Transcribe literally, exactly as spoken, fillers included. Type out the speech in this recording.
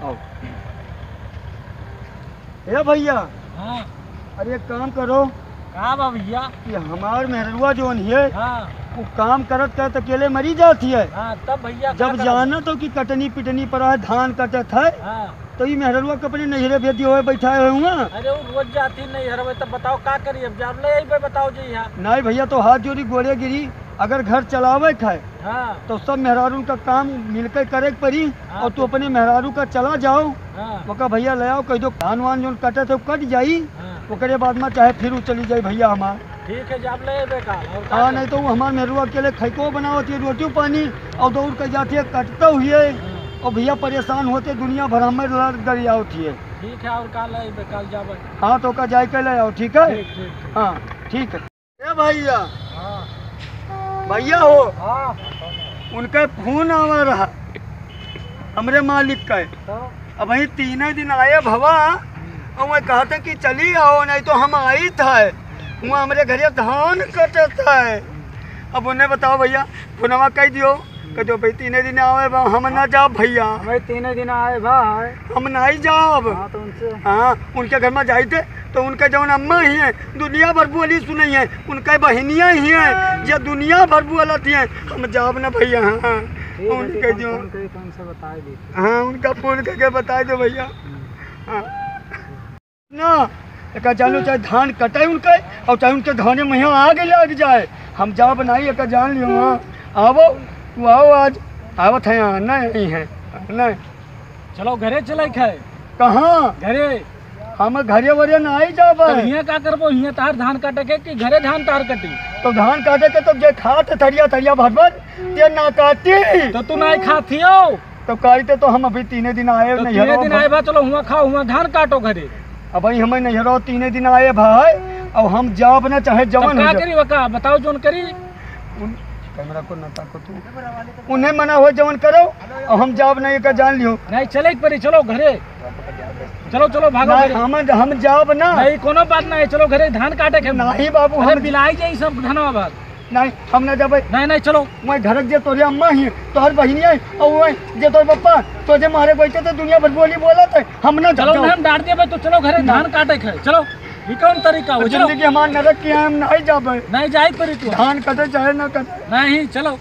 आओ। ए भइया, हाँ। अरे एक काम करो। का बा भइया? कि हमार मेहरुआ जौन हिये, हाँ। उ काम करत करत अकेले मरी जात हिये। हाँ, तब भइया का जब करब? जानत हो कि कटनी पिटनी पर है, धान कटत है, हाँ। तो ई मेहरुआ के अपने नैहरे भेज दियो है, बैठाए हुए हुआ। अरे उ रोज जाती नैहरवे, तब बताओ का करी, अब जब ले अइबे बताओ जी यहाँ। नहीं भइया, तो हाथ जोड़ी गोड़े गिरी, अगर घर चलावे के है, हाँ। तो सब मेहरारू का काम मिलके करे के पड़ी। हाँ, और तू तो अपने मेहरारू का चला जाओ, हाँ। ओका भइया ले आओ, कह दो धान वान जौन कटे थे, कट जाई, हाँ। ओकरे बाद में चाहे फिर उ चली जाई भइया हमार। ठीक है, जब ले अइबे काल, और का हाँ, करी? नहीं तो उ हमार मेहरुआ अकेले खैको बनावत हिये, रोटी पानी, और दौड़ के जाती है, कटता हुए, हाँ। और भइया परेशान होते, दुनिया भर हमें लड़ गरियावत हिये। ठीक है, और काल ले अइबे, काल जाबे। हाँ, तो ओका जाए के ले आओ, ठीक है? ठीक, ठीक, ठीक। हाँ, ठीक है। ए भइया। हाँ। भइया हो। हाँ। उनका फोन आवा रहा, हमरे मालिक का। तो? अब वही तीने दिन आए भवा, हम्म। और वह कहते कि चली आओ, नहीं तो हम आई था, वहाँ हमरे घरे धान कटत है। अब उन्हें बताओ भइया, फोनवा कह दियो, कह दो भाई, तीने दिन आवे बा, हम ना जाब भइया। भाई, तीने दिन आए बा। हम नाई जाब। हाँ, तो उनसे हाँ, उनके घर में जाइते, तो उनके जौन अम्मा ही हैं, दुनिया भर बोली सुनई हैं, उनके बहिनिया ही हैं, जे दुनिया भर बोलत ही हैं, हम जाब ना भइया। हाँ, ठीक है, उनके ठीक है, हम जो फोन करी तो उनसे बताए दी। हाँ, उनका फोन करके बताए दो भइया। हम्म। हाँ। ना, एका जानो चाहे धान कटाई उनके, और चाहे उनके धाने में आग लग जाए, हम जाब नाई, एका जान लियो। हाँ, आवो, तू आओ आज, आवत है यहाँ, नहीं, नहीं है, नहीं। चलो घरे चले खाए। कहाँ? घरे। हम घरे वरे नाई जाब। तब हियाँ का करबो? हियाँ तार धान काटे के कि घरे धान तार कटी? तो धान काटे के तो जे खात थरिया थरिया भर भर, ते ना काटी। तो तू नाई खात हियो? तो काइते तो हम अभी तीने दिन आए तो नैहरो तीने दिन अब। आए बा, चलो हुआं खाओ, हुआं धान काटो घरे। अब भाई हमें नैहरो तीने दिन आए भाई, अब हम जाब ना चाहे तब जवन हो का जाए। करी बका? बताओ जौन करी। उन कैमरा को ना ताको तू। उन्हें मना हो जवन करो, अब हम जाब ना, एका जान लियो। नहीं, चले के परी, चलो घरे। चलो, चलो, भागो ना, घरे। हम, हम जाब ना। नहीं, कोनो बात नहीं, चलो घरे, धान काटे के। नहीं बाबू, अरे हम बिलाई जाई सब धनवा भाग। नहीं, हम ना जाबे। नहीं, नहीं, चलो। वहीं घर के जे तोरे अम्मा ही, तोहर बहिनी है, और वहीं जे तोर पप्पा, तो जे मारे बैठे थे, दुनिया भर बोली बोलत है, हम ना चलो जाबे। ना, हम डांट देबे, तो चलो घरे ना। धान काटे के है, चलो। ये कौन तरीका हो? अब चलो। जिंदगी हमार नरक की है, हम नहीं जाबे। नहीं जाई परी तू। धान कटे चाहे ना कटे। नहीं, चलो।